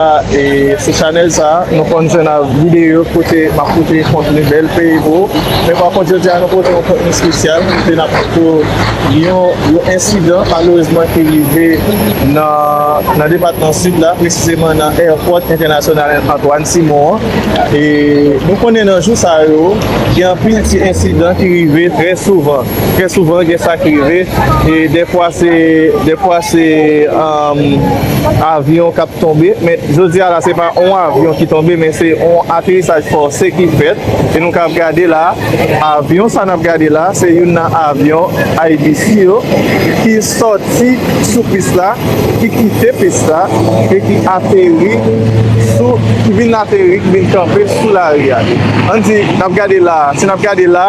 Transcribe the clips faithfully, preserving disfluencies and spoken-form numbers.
E sou chanèl sa, nou konn jwenn ak videyo kote m ap pote kontni bèl peyi pou ou. Men pa kont, jodi a nou pote yon kontni espesyal kote n ap pou yon, yon ensidan malerezman ki rive nan, nan depatman Sid la, presizeman nan Airport International Antoine Simon an. E nou konnen nan jou sa yo, gen anpil ti ensidan ki rive trè souvan. Trè souvan, gen sa ki rive. E dèfwa se, dèfwa se, um, avyon k ap tonbe. Men jodi a la, se pa yon avyon ki tonbe, men se yon aterisaj fòse ki fèt. E nou ka ap gade la, avyon sa n ap gade la, se youn nan avyon I D C yo ki sòti sou pis la, ki kite pis la e ki ateri sou, ki vin ateri, ki vin kanpe sou lari a. Ann di, n ap gade la, si n ap gade la,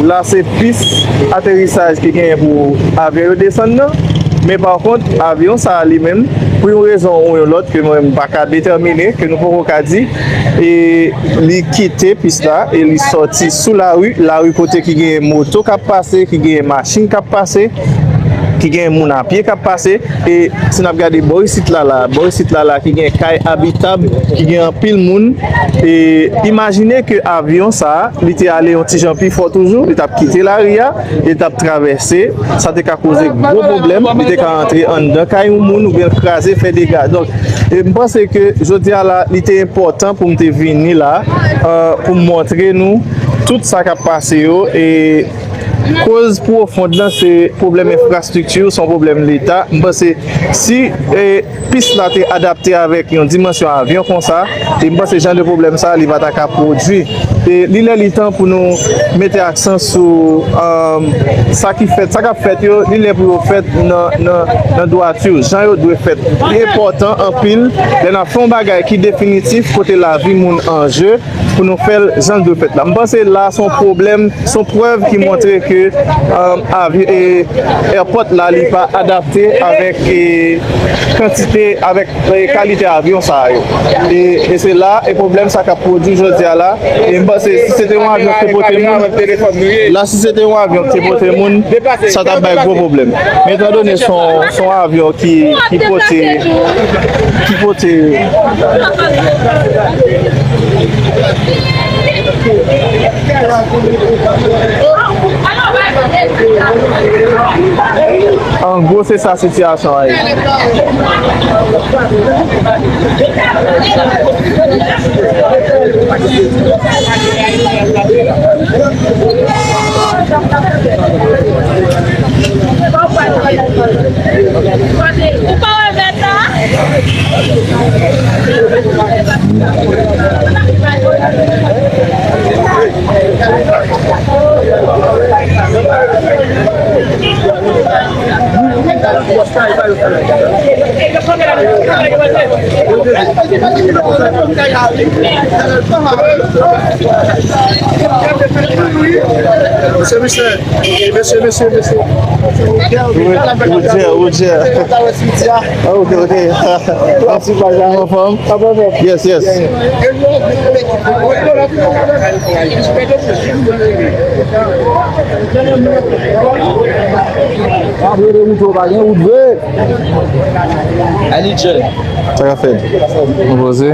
la se pis aterisaj ki genyen pou avyon yo desann nan. Men pa kont, avyon sa a li menm, pou yon rezon ou yon lòt ke mwen m pa ka detèmine, ke nou poko ka di, e li kite pis la e li sòti sou lari, lari kote ki genyen moto k ap pase, ki genyen machin k ap pase, ki genyen moun a pye k ap pase. E si n ap gade bò isit la, la, bò isit la, la, ki gen kay abitab, ki gen anpil moun. E imajine ke avyon sa a, li te ale yon ti jan pi fò toujou, li t ap kite lari a, li t ap travèse, sa te ka koze gwo pwoblèm, li te ka antre anndan kay yon moun oubyen kraze, fè dega. Donk, e m panse ke jodi a la, li te enpòtan pou m te vini la, euh, pou m montre nou tout sa k ap pase yo. E koz pwofon lan, se pwoblèm enfrastrikti, se yon pwoblèm Leta. M panse si, e, pis la te adapte avèk yon dimansyon avyon konsa, e m panse jan de pwoblèm sa, li pa ta ka pwodui. E li lè li tan pou nou mete aksan sou, um, sa ki fèt, sa k ap fèt yo, li lè pou yo fèt nan, nan, nan dwati, jan yo dwe fèt. Li enpòtan anpil lè n ap fè yon bagay ki definitif, kote lavi moun an je, pou nou fè l jan l dwe fèt la. M panse la se yon pwoblèm, se yon prèv ki montre ke, um, avy-, e, airport la, li pa adapte avèk, e, kantite, avèk, e, kalite avyon sa yo. E, e se la, e pwoblèm sa k ap pwodui jodi a la. E m panse si se te yon avyon ki te pote moun, la, si se te yon avyon ki te pote moun, sa t ap bay gwo pwoblèm. Men etandone se yon, se yon avyon ki, ki pote, ki pote An gwo, se sa sitiyasyon an ye. Ou pa wè vèt la? Mesye, mesye, mesye, mesye, mesye. Roger, Roger. Ah, ok, ok. Mèsi, papa. Anfòm? Yes, yes. Sa k ap fèt? Nou poze?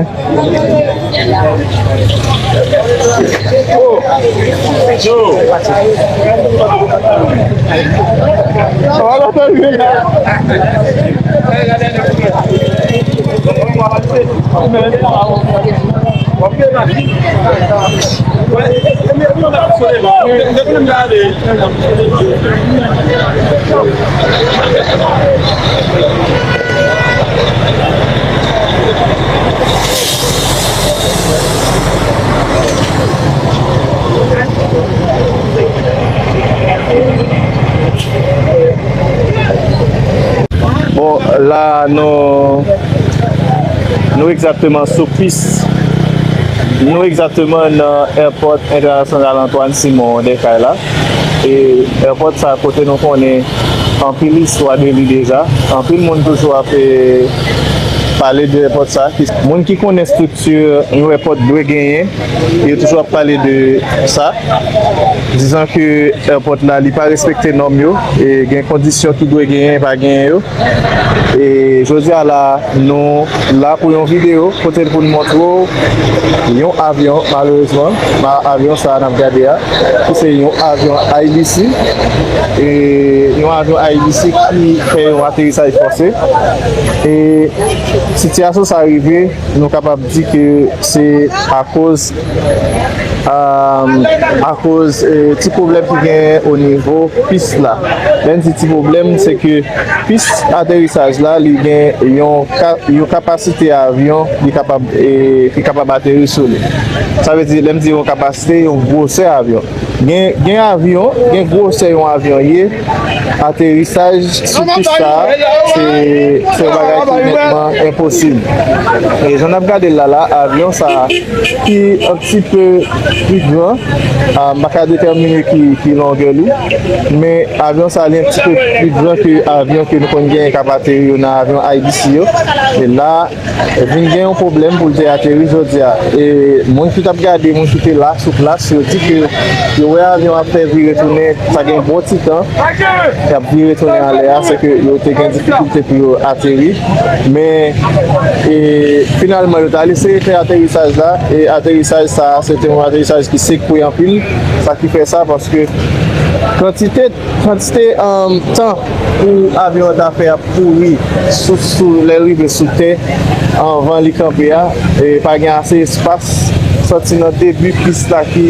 Bon, la nou, nou egzakteman sou pis. Nou egzakteman nan Airport International Antoine Simon Descailles la. E airport sa kote nou konnen anpil istwa de li deja. Anpil moun toujou ap, e, pale de èpòt sa. Moun ki konnen estrikti yon èpòt dwe genyen, yo toujou ap pale de sa. Dizan ke èpòt la, li pa respekte nòm yo, e gen kondisyon ki dwe genyen, pa genyen yo. E jodi a la, nou la pou yon videyo kote pou n montre w yon avyon, malerezman, ma- avyon sa a n ap gade a, ki se yon avyon I B C, e yon avyon I B C ki fè yon aterisaj fòse. E sitiyasyon sa rive, nou kapab di ke se akoz, um, akoz, eh, ti pwoblèm ki genyen o nivo pis la. Lè n di ti pwoblèm, se ke pis aterisaj la, li gen yon ka- yon kapasite avyon li kapab, eh, ki kapab ateri sou li. Sa vle di, lè m di yon kapasite, yon gwosè avyon. Gen, gen avyon, gen gwosè yon avyon ye, aterisaj sou pis sa, se, se yon bagay ki netman enposib. E jan n ap gade l la, la, avyon sa ki yon ti pe pli gran, ah, m pa ka detèmine ki, ki longè li, men avyon sa li yon ti pe pli gran ke avyon ke nou konn genyen k ap ateri yo nan avyon I B C yo. E la, vin gen yon pwoblèm pou l te ateri jodi a. E moun ki t ap gade, moun ki te la sou plas, yo di ke yo wè avyon ap fè vire tounen, sa gen bon ti tan, y ap vire tounen anlè a, se ke yo te gen difikilte pou yo ateri. Men, e, finalman, yo t al eseye fè aterisaj la, e aterisaj sa, se te yon aterisaj ki sekwe anpil, sa ki fè sa, paske kantite Kantite, um, tan pou avyon an ta fè ap kouri sou, sou, lè l rive sou tè, anvan li kanpe a, e pa gen ase espas. Sòti nan debi pis la ki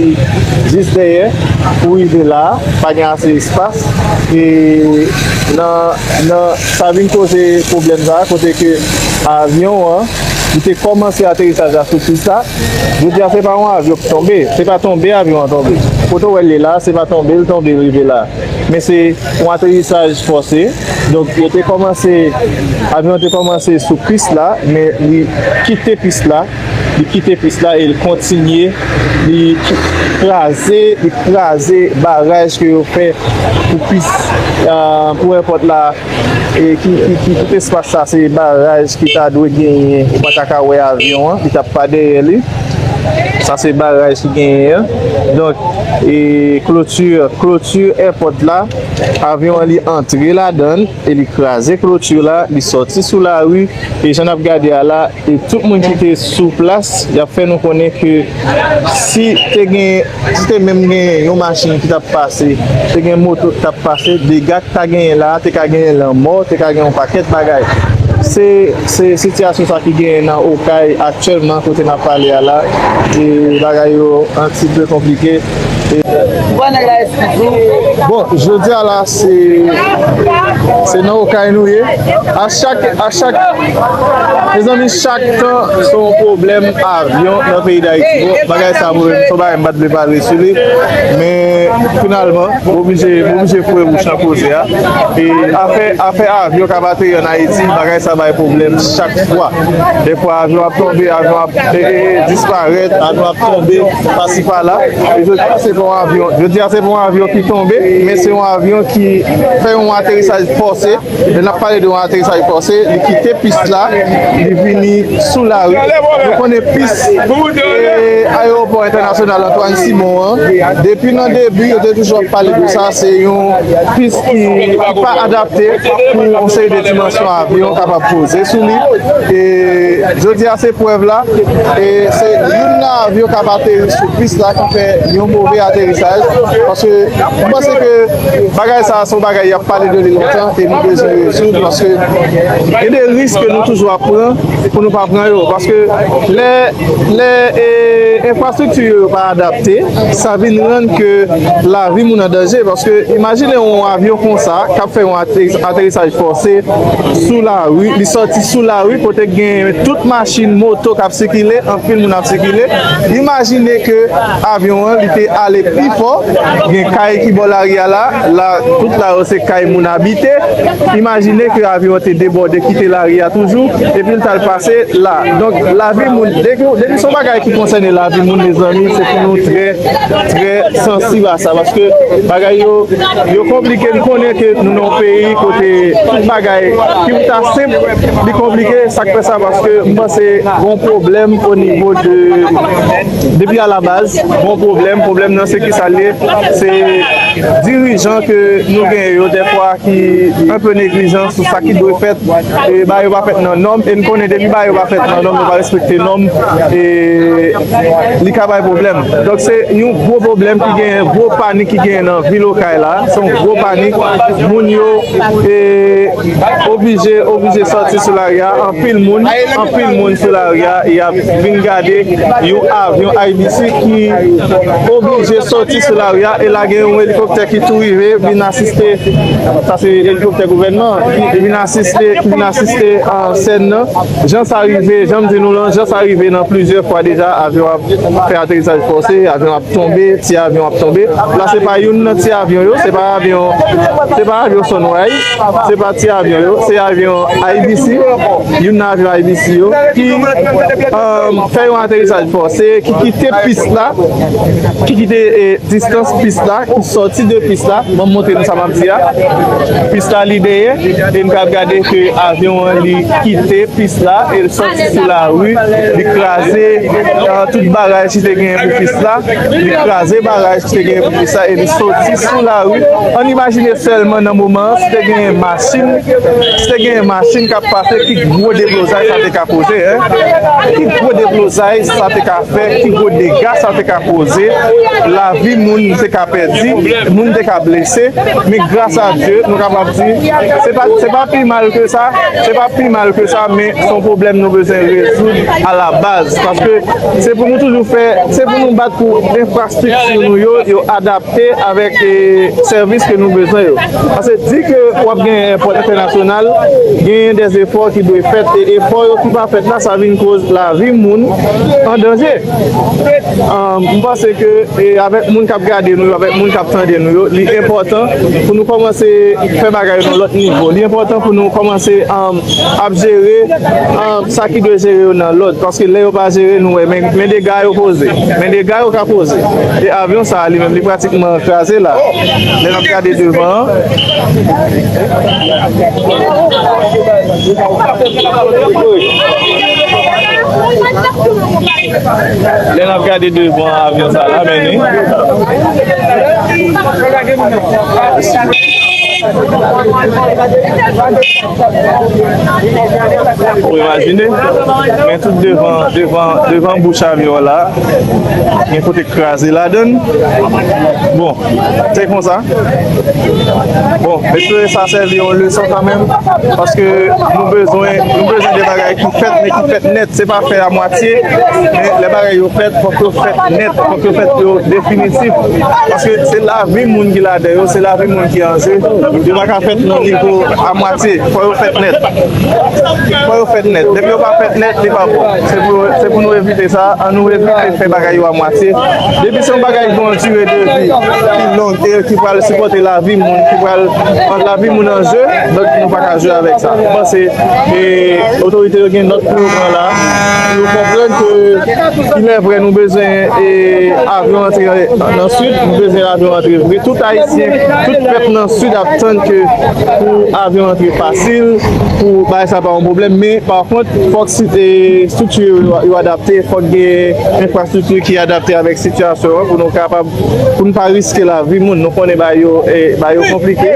jis dèyè pou rive la a, pa gen ase espas. E nan, nan, sa vin koze pwoblèm sa a, kote ke avyon an, li te kòmanse aterisaj la sou pis la. Jodi a, se pa yon avyon ki tonbe, se pa tonbe avyon an tonbe. Kote w wè l ye la, se pa tonbe l tonbe rive la. Men se yon aterisaj fòse. Donk, yo te kòmanse, avyon an te kòmanse sou pis la, men li kite pis la. Li kite pis la e l kontinye. Li ki- kraze, li kraze baraj ke yo fè pou pis, ah, pou èpòt la. E ki, ki, ki tout espas sa, se baraj ki ta dwe genyen. Ou pa ta ka wè avyon an, li t ap pa dèyè li. Sa se baraj ki genyen an. Donk, e kloti, kloti èpòt la, avyon an li antre ladan l e li kraze kloti la, li sòti sou lari. E jan n ap gade a la, e tout moun ki te sou plas, y ap fè nou konnen ke si te gen, si te menm gen yon machin ki t ap pase, te gen moto ki t ap pase, dega k ta genyen la, te ka genyen lanmò, te ka gen yon pakèt bagay. Se, se sitiyasyon sa ki genyen nan Okay aktyèlman, kote n ap pale a la. E bagay yo un petit peu konplike. E Bon, jodi a la, se, se nan Okay nou ye. A chak, a chak, mezanmi, chak tan, se yon pwoblèm avyon nan peyi Dayiti. Bon, bagay sa, mwen menm, se yon bagay m pa t vle pale sou li. Men, finalman, m oblije, m oblije foure bouch nan koze a. E afè, afè avyon k ap ateri ann Ayiti, bagay sa bay pwoblèm chak fwa. Defwa, avyon ap tonbe, avyon ap, e, e, e, disparèt, avyon ap tonbe pasi pala. E jodi a, se pa yon avyon, jodi a, se pa yon avyon ki tonbe, men se yon avyon ki fè yon aterisaj fòse. Lè n ap pale de yon aterisaj fòse, li kite pis la, li vini sou lari. Nou konnen pis, e, ayewopò entènasyonal Antoine Simon an, depi nan debi, yo te toujou ap pale de sa, se yon pis ki, ki pa adapte pou yon seri de dimansyon avyon kapab poze sou li. E jodi a, se prèv la, e se youn nan avyon k ap ateri sou pis la ki fè yon move aterisaj. Paske m panse ke bagay sa a se yon bagay y ap pale de li lontan e nou bezwen rezoud, paske gen de risk ke nou toujou ap pran pou nou pa pran yo. Paske lè, lè, e, enfrastrikti yo, yo pa adapte, sa vin rann ke lavi moun an danje. Paske imajine yon avyon konsa k ap fè yon ateri- aterisaj fòse sou lari, li sòti sou lari kote gen tout machin, moto k ap sikile, anpil moun ap sikile. Imajine ke avyon an, li te ale Pi fò, gen kay ki bò lari a la, la, tout la yo se kay moun abite. Imajine ke avyon an te debòde, kite lari a toujou, epi l t al pase la. Donk, lavi moun, depi, depi se yon bagay ki konsène lavi moun, mezanmi, se pou nou trè, trè sansib a sa, paske bagay yo, yo konplike. Nou konnen ke nou nan yon peyi kote tout bagay ki pou ta senp, li konplike. Sa k fè sa, paske m panse gon pwoblèm o nivo de, depi a la baz, gon pwoblèm. Pwoblèm nan se ki sa l ye, se dirijan ke nou genyen yo, dèfwa ki enpe neglijan sou sa ki dwe fèt. E bagay yo pa fèt nan nòm, e n konnen depi bagay yo pa fèt nan nòm, yo pa respekte nòm, e li ka bay pwoblèm. Donk, se yon gwo pwoblèm ki genyen, gwo panik ki genyen nan vil Okay la. Se yon gwo panik. Moun yo, e, oblije, oblije sòti sou lari a. Anpil moun, anpil moun sou lari a, y ap vin gade yon avyon I B C ki oblije sòti sou lari a, e la gen yon elikoptè ki tou rive, vin asiste, sa se elikoptè gouvènman, ki vin asiste, ki vin asiste, a, sèn nan. Jan sa rive, jan m di nou lan, jan sa rive nan plizyè fwa deja, avyon ap fè aterisaj fòse, avyon ap tonbe, ti avyon ap tonbe. La, se pa youn nan ti avyon yo, se pa avyon, se pa avyon Sunrise, se pa ti avyon yo, se avyon I B C, youn nan avyon I B C yo, ki, um, fè yon aterisaj fòse, ki kite pis la, ki kite, e, distans pis la, ki sòti de pis la. Ban m montre nou sa m ap di a. Pis la, li dèyè, e n kab gade ke avyon an, li kite pis la, e l sòti sou lari, li kraze, a, tout baraj ki te genyen pou pis la, li kraze baraj ki te genyen pou pis la, e li sòti sou lari. Ann imajine sèlman nan moman an, si te genyen machin, si te genyen machin k ap pase, ki gwo deblozay sa te ka poze, en? Ki gwo deblozay sa te ka fè, ki gwo dega sa te ka poze, lavi moun te ka pèdi, moun te ka blese, men gras a Dye, nou kapab di, se pa, se pa pi mal ke sa, se pa pi mal ke sa, men se yon pwoblèm nou bezwen rezoud a la baz, paske se pou nou toujou fè, se pou nou bat pou enfrastrikti nou yo, yo adapte avèk, e, sèvis ke nou bezwen yo. Paske di ke w ap gen èpòt entènasyonal, genyen dè efò ki dwe fèt, e efò yo ki pa fèt la, sa vin koz lavi moun an danje. An, m panse ke, e, avèk moun k ap gade nou yo, avèk moun k ap tande nou yo, li enpòtan pou nou kòmanse fè bagay yo nan lòt nivo. Li enpòtan pou nou kòmanse, an, ap jere, an, sa ki dwe jere yo nan lòd. Paske lè yo pa jere, nou wè, men, men dega yo poze. Men dega yo ka poze. E avyon sa a, li menm, li pratikman kraze la. Lè n ap gade devan an, lè n ap gade devan avyon sa la, men ni. Ou imajine, men tout devan, devan, devan bouch avyon la, gen kote kraze ladan l. Bon, se konsa. Bon, m espere sa sèvi yon leson kanmenm, paske nou bezwen, nou bezwen de bagay ki fèt, men ki fèt nèt. Se pa fè a mwatye, men lè bagay yo fèt, fòk yo fèt nèt, fòk yo fèt yo definitif. Paske se lavi moun ki ladan yo, se lavi moun ki an je. Yo pa ka fèt nan nivo a mwatye, fò yo fèt nèt. Fò yo fèt nèt. Depi yo pa fèt nèt, li pa bon. Se pou, se pou nou evite sa, ann nou evite fè bagay yo a mwatye. Depi se yon bagay ki gen yon dire de vi ki long e ki pral sipòte lavi moun, ki pral mete lavi moun an je, donk nou pa ka jwe avèk sa. M panse, e, otorite yo gen nòt pou yo pran la, pou yo konprann ke, ilèvre, nou bezwen, e, avyon antre nan Sid, nou bezwen avyon antre vre. Tout Ayisyen, tout pèp nan Sid ap tann ke pou avyon antre fasil, pou bagay sa pa yon pwoblèm, men pa kont, fòk si, e, estrikti yo, yo adapte, fòk gen enfrastrikti ki adapte avèk sitiyasyon an pou nou kapab, pou n pa riske lavi moun. Nou konnen bagay yo, e, bagay yo konplike.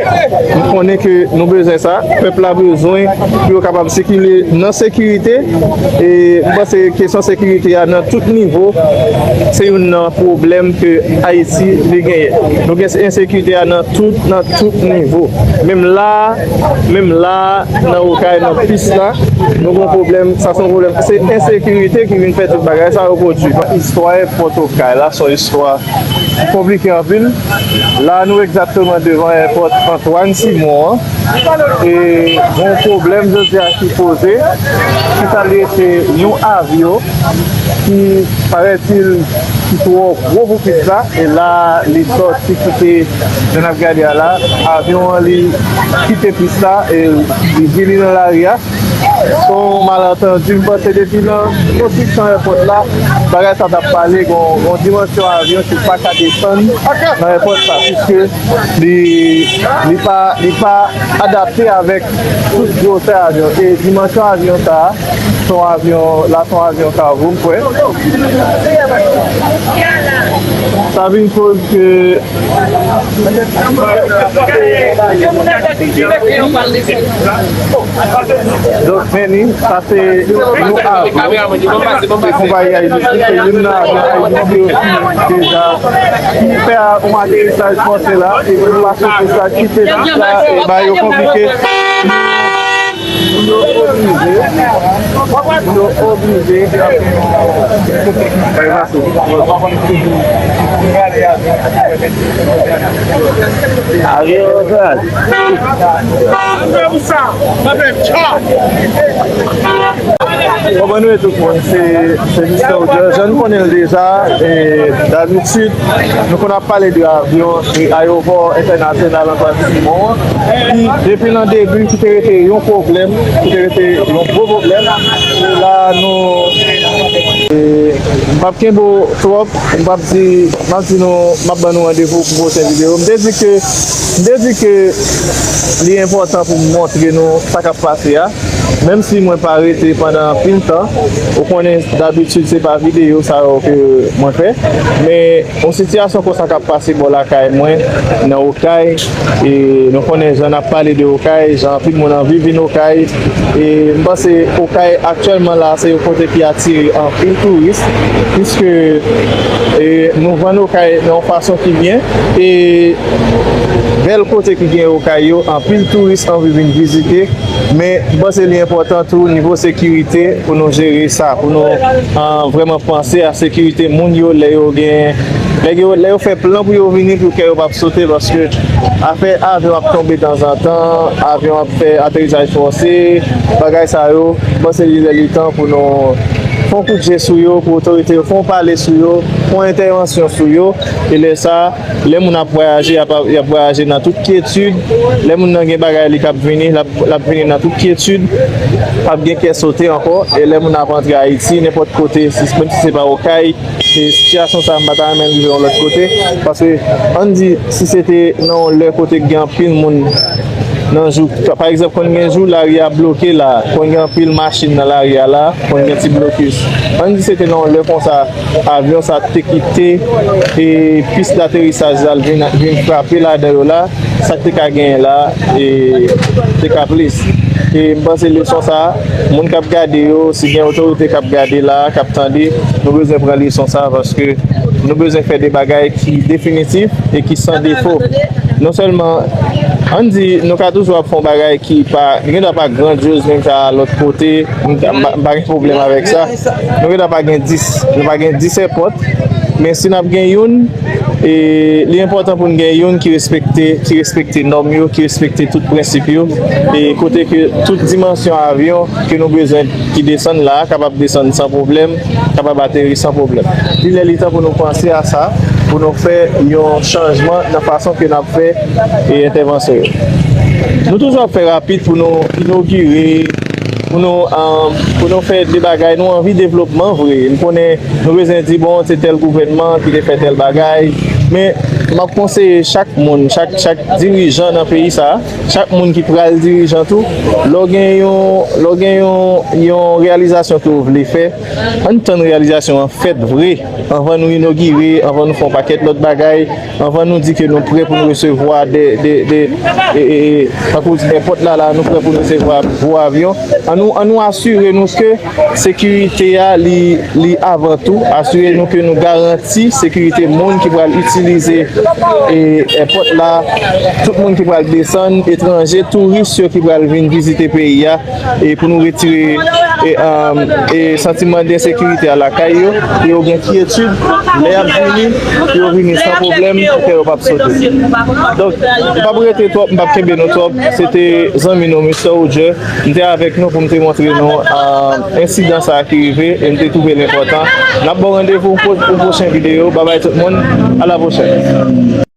Nou konnen ke nou bezwen sa. Pèp la bezwen pou yo kapab sikile nan sekirite. E m panse kesyon sekirite a nan tout nivo, se youn nan pwoblèm ke Ayiti li genyen. Nou gen ensekirite a nan tout, nan tout nivo. Menm la, menm la, nan Okay, nan pis la, nou gen pwoblèm, sa se yon pwoblèm. Se ensekirite ki vin fè tout bagay sa yo pwodui. Istwa èpòt Okay la, se yon istwa ki konplike anpil. La, nou egzakteman devan èpòt Antoine Simon an. E gen yon pwoblèm jodi a ki poze, ki ta rete yon avyon ki, parètil, ki twò gwo pou pis la, e la li sòti kite, jan n ap gade a la, avyon an li kite pis la, e li vini nan lari a. Se yon malantandi, m panse depi nan konstriksyon èpòt la, bagay sa t ap pale, gon, gon dimansyon avyon ki pa ka desann nan èpòt sa, piske li, li pa, li pa adapte avèk tout gwosè avyon. E dimansyon avyon sa, se yon avyon, la se yon avyon kago, m kwè. Sa vin koz ke Donk, men ni, sa se yon avyon. Se konpayi Air Liquide, se youn nan avyon Air Liquide yo ki deja ki fè yon aterisaj fòse la, e pou pase pou sa kite tout sa, e ba yo konplike. Yo oblije, yo oblije. Avyon an kraze. Kòman nou ye tout moun? Se, se mistè Odjè. Jan nou konnen l deja, e, dabitid, nou konn ap pale de avyon, e, ayewopò entènasyonal Antoine Simon an, ki, depi nan debi, ki te rete yon pwoblèm, ki te rete yon gwo pwoblèm. E la, nou, e, m p ap kenbe w twòp, m p ap di, m ap di nou, m ap ban nou randevou pou pwochen videyo. M te di ke, m te di ke li enpòtan pou m montre nou sa k ap pase a. Menm si mwen pa rete pandan anpil tan, ou konnen dabitid se pa videyo sa yo ke mwen fè, men yon sitiyasyon konsa k ap pase bò lakay mwen nan Okay, e nou konnen jan n ap pale de Okay, jan anpil moun anvi vin Okay, e m panse Okay aktyèlman la se yon kote ki atire anpil touris, piske, e, nou vann Okay nan yon fason ki byen, e bèl kote ki gen Okay yo, anpil touris anvi vin vizite. Men, m panse li enpòtan tou nivo sekirite pou nou jere sa, pou nou, ah, vrèman panse a sekirite moun yo lè yo gen, lè yo, lè yo fè plan pou yo vini, pou kè yo p ap sote, paske afè avyon ap tonbe tanzantan, avyon ap fè aterisaj fòse, bagay sa yo, m panse li lè li tan pou nou fè yon kout je sou yo, pou otorite yo fè yon pale sou yo, fè yon entèvansyon sou yo, e lè sa, lè moun ap vwayaje, y ap, y ap vwayaje nan tout kyetid. Lè moun nan gen bagay li k ap vini, l ap, l ap vini nan tout kyetid. P ap gen kè sote ankò. E lè moun ap antre Ayiti, nenpòt kote, si, menm si se pa Okay, e sitiyasyon sa a, m pa ta renmen l rive yon lòt kote. Paske, ann di, si se te nan yon lè kote k gen anpil moun nan jou, pa egzanp, konn gen jou lari a bloke la, konn gen anpil machin nan lari a la, konn gen ti blokis. Ann di se te nan yon lè konsa, avyon sa te kite, e, pis daterisaj la, l vin, vin frape ladan yo la, sa k te ka genyen la, e, te ka plis. E m panse leson sa, moun k ap gade yo, si gen otorite k ap gade la, k ap tande, nou bezwen pran leson sa, paske nou bezwen fè de bagay ki definitif e ki san defo. Non sèlman, ann di, nou ka toujou ap fè yon bagay ki pa, li gendwa pa grandyoz menm jan a lòt kote, m pa, m pa gen pwoblèm avèk sa. Nou gendwa pa gen dis, nou pa gen dis èpòt, men si n ap gen youn, e li enpòtan pou n gen youn ki respekte, ki respekte nòm yo, ki respekte tout prensip yo, e kote ke tout dimansyon avyon ke nou bezwen ki desann la, kapab desann san pwoblèm, kapab ateri san pwoblèm. Li lè li tan pou nou panse a sa, pou nou fè yon chanjman nan fason ke n ap fè, e, entèvansyon yo. Nou toujou ap fè rapid pou nou inogire, pou nou, um, pou nou fè de bagay. Nou anvi devlopman vre. M konnen nou bezwen di, bon, se tèl gouvènman ki te fè tèl bagay. Men, m ap konseye chak moun, chak, chak dirijan nan peyi sa a, chak moun ki pral dirijan tou, lè w gen yon, lè w gen yon, yon reyalizasyon ke w vle fè, ann tann reyalizasyon an fèt vre, anvan nou inogire, anvan nou fè yon pakèt lòt bagay, anvan nou di ke nou prè pou nou resevwa de, de, de, e, e, e, tankou èpòt la, la, nou prè pou nou resevwa gwo avyon. Ann nou, ann nou asire nou ke sekirite a, li, li avan tou. Asire nou ke nou garanti sekirite moun ki pral itilize, e, èpòt la, tout moun ki pral desann, etranje, touris yo ki pral vin vizite peyi a, e pou nou retire, e, um, e santiman de ensekirite a lakay yo, pou yo gen kyetid, lè y ap vini, pou yo vini san pwoblèm, pou kè yo p ap sote. Donk, m p ap rete twòp, m p ap kenbe nou twòp. Se te zanmi nou, mistè Roger. M te avèk nou pou m te montre nou, a, ensidan sa a ki rive e m te twouve l enpòtan. N ap ba w randevou pou yon pwochen videyo. Babay tout moun, a la pwochèn.